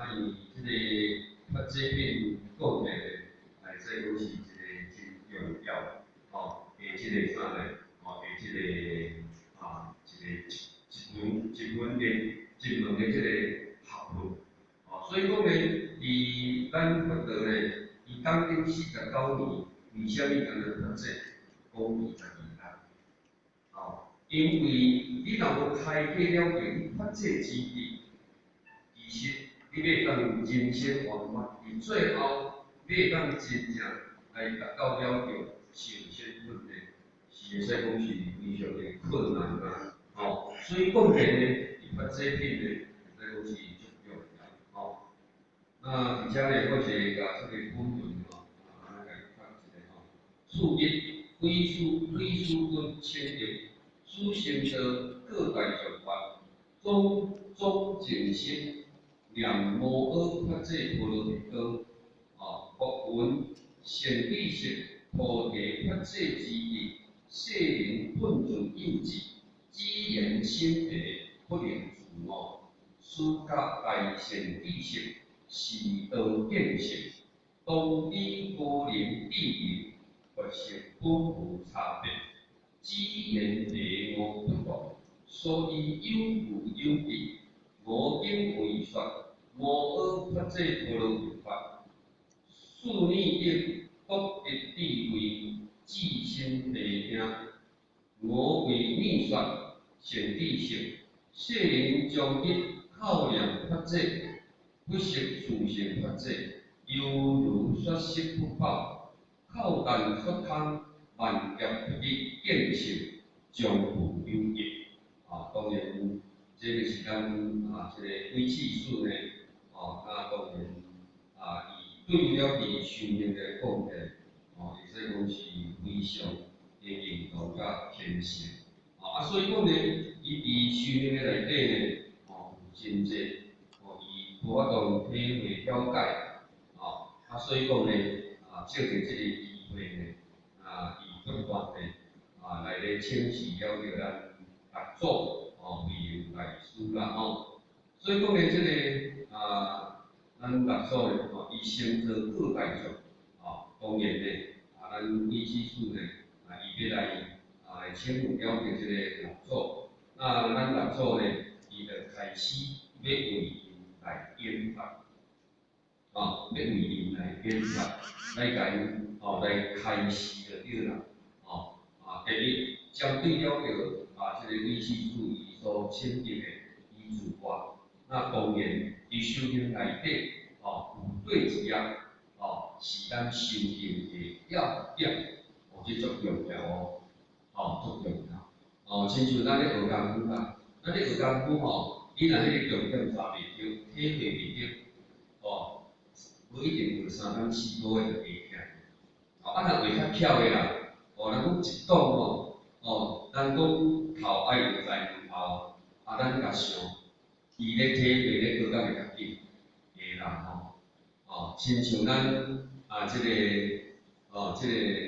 啊，因為這个發這品講的，會使講是一个真重要，吼，的這个啥呢？吼，的這个啊，一个一一門一門的一門的這个學問，吼，所以講呢，佇咱佛道呢，伊講經49年，為啥物共咱發這講22節？吼，因為你若無開啟了解你發這之地，其實你欲當人生圓滿，佇最後欲當真正來達到了著上仙本呢，是會使講是非常的困難啊！吼，所以講起呢，伊發這品呢，會使講是足重要，吼。那佇遮呢，我是共這個本文吼，啊，來讀一下吼。次日，鬼師君請得，此成道過大眾法，總總淨心，念摩訶發這波羅蜜多，啊，復聞善知識菩提發這之地，世人本自幼稚，只言心地，不能自悟。此覺大善知識，是道見性，當知高人智人，佛性本無差別，只緣迷悟不同，所以有父有弟。我今為說摩訶發這波羅蜜法，四念得獨得智慧，至心諦聽。我為欲說善知識，世人終日口念法這，不識自性法這，猶如說色不報，口但說空，萬劫不得見性，將無有益。啊，當然，這個是咱啊，這個鬼刺史呢，哦，那當然啊，伊對了佇修行來講呢，哦，會使講是非常的認同佮虔誠，啊，所以講呢，伊佇修行的內底呢，哦，有真濟，哦，伊無法度體會了解，哦，啊，所以講呢，啊，藉著這個機會呢，啊，伊不斷的啊來咧請示了著咱六祖。哦，慧能大師啦吼，所以講呢，這个啊，咱六祖呢，吼，伊成做過大眾，哦，當然呢，啊，咱鬼刺史呢，啊，伊欲來啊來請問了著這个六祖，那咱六祖呢，伊就開始欲為𪜶來演法，哦，欲為𪜶來演法，來共𪜶哦來開示就對啦，哦，啊，第一，針對了著啊，這个鬼刺史伊所請得的伊自我，那當然佇修行內底，哦，有對一項，哦，是咱修行的要點，哦，這足重要哦，哦，足重要，哦，親像咱咧學功夫啦，咱咧學功夫吼，你若彼個重點抓袂著，體會袂著，哦，無一定學三工四個月就會起來，哦，啊，若學較巧的啦，哦，人講一擋吼，哦，人講頭愛著在門頭，啊，咱共想，伊咧體會咧閣較會較緊，會啦吼，哦，親像咱啊，這個，哦，這個。